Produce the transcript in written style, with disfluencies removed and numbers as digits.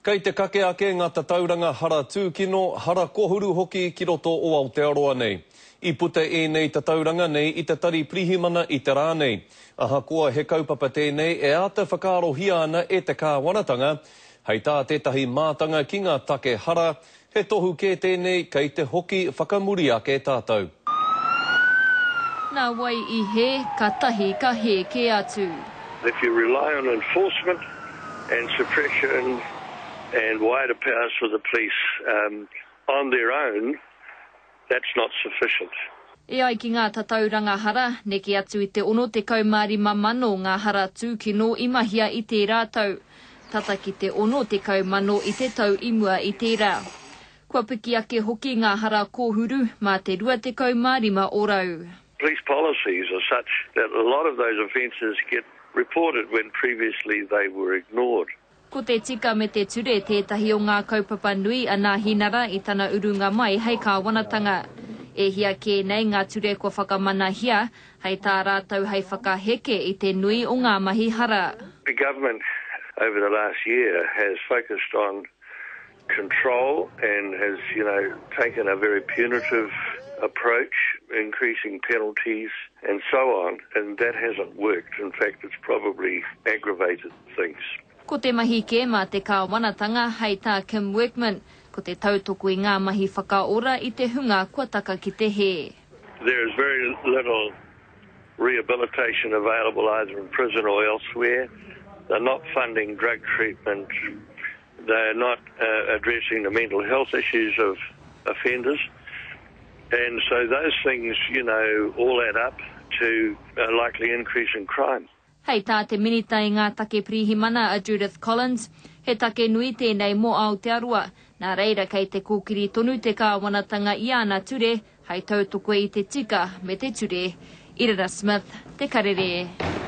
Kei te kake ake ngā tatauranga hara tūkino, hara kohuru hoki ki roto o Aotearoa nei. I puta ēnei tatauranga nei i te Tari Pirihimana i te rā nei. Ahakoa he kaupapa tēnei e āta whakaarohia ana e te kāwanatanga, hei tā tētahi mātanga ki ngā take hara, he tohu kē tēnei kei te hoki whakamuri ake tātou. Nā wai i hē, katahi ka hē kē atu. If you rely on enforcement and suppression and wider powers for the police on their own, that's not sufficient. E ai ki ngā tatauranga hara, neke atu i te 65,000 ngā hara tūkino i mahia i tērā tau, tata ki te 60,000 i te tau i mua i tērā. Kua piki ake hoki ngā hara kōhuru mā te 25 ōrau. Police policies are such that a lot of those offences get reported when previously they were ignored. Ko te tika me te ture tētahi o ngā kaupapa nui a Nāhinara i tana urunga mai hei kāwanatanga. E hia kē nei ngā ture kua whakamanahia, hei tā rātou hei whakaheke i te nui o ngā mahi hara. The government over the last year has focused on control and has, you know, taken a very punitive approach, increasing penalties and so on, and that hasn't worked. In fact, it's probably aggravated things. Ko te mahi kē mā te kāwanatanga, hei tā Kim Workman, ko te tautoko i ngā mahi whakaora i te hunga kua taka ki te hē. There is very little rehabilitation available either in prison or elsewhere. They're not funding drug treatment. They're not uh, addressing the mental health issues of offenders. And so those things, you know, all add up to a likely increase in crime. Hei tā te Minita i ngā take Pirihimana a Judith Collins, he take nui tēnei mō Aotearoa, nā reira kei te kōkiri tonu te kāwanatanga i ana ture hei tautoko i te tika me te ture. Irina Smith, Te Karere.